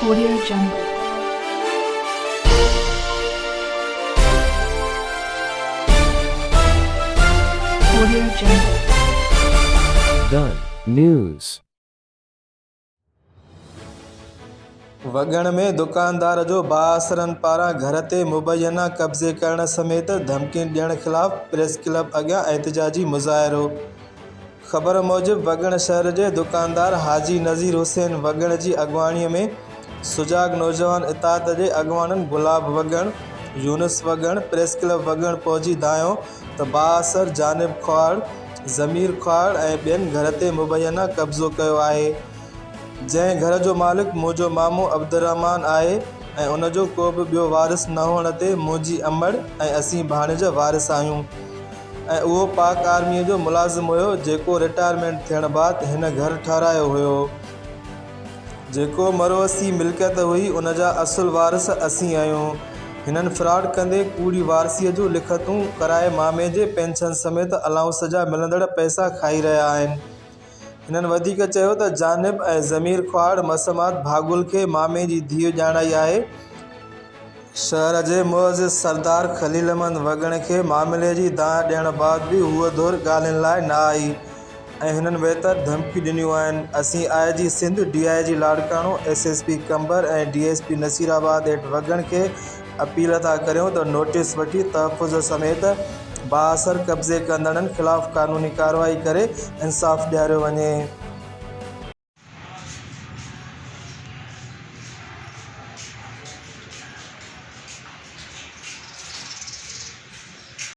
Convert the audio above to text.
Audio Jungle. Audio Jungle. The News. وڳڻ ۾ دڪاندار جو بااثرن پاران گهر تي مبينا قبضي ڪرڻ سميت ڌمڪين ڏيڻ خلاف پريس ڪلب اڳيان احتجاجي مظاهرو. خبر موجب وڳڻ شهر جي دڪاندار حاجي نذير حسين وڳڻ جي اڳواڻي ۾ سجاڳ نوجوان اتحاد جي اڳواڻن گلاب وڳڻ، يونس وڳڻ پريس ڪلب وڳڻ پهچي دانهيو ته بااثر جانب کهاڙ، ضمير کهاڙ ۽ ٻين گهر تي مبينا قبضو ڪيو آهي. جنهن گهر جو مالڪ منهنجو مامو عبدالرحمان آهي ۽ ان جو ڪو به ٻيو وارث نه هئڻ تي منهنجي امڙ ۽ اسين ڀاڻيج وارث آهيون ۽ اهو پاڪ آرميء جو ملازم هيو جيڪو رٽائرمينٽ ٿيڻ بعد هن گهر ٺهرايو هيو. جيڪو مروثي ملڪيت هئي ان جا اصل وارث اسين آهيون. هنن فراڊ ڪندي ڪوڙي وارثيء جون لکتون ڪرائي مامي جي پينشن سميت الائونس جا ملندڙ پئسا کائي رهيا آهن. هنن وڌيڪ چيو ته جانب ۽ ضمير خواڙ مسمات ڀاڳل کي مامي جي ڌيء ڄاڻائي آهي، شهر جي معزز سردار خليل احمد وڳڻ کي معاملي جي دانهن ڏيڻ بعد به هوء ڌر ڳالهين لاء نه آئي ۽ هنن ويتر ڌمڪيون ڏنيون آهن، اسين I G Sindh, D I G Larkana, S S P Qambar ۽ D S P Nasirabad at Wagan کي اپيل ٿا ڪريون ته نوٽيس وٺي تحفظ سميت بااثر قبضي ڪندڙن خلاف قانوني ڪارروائي ڪري انصاف ڏياريو وڃي.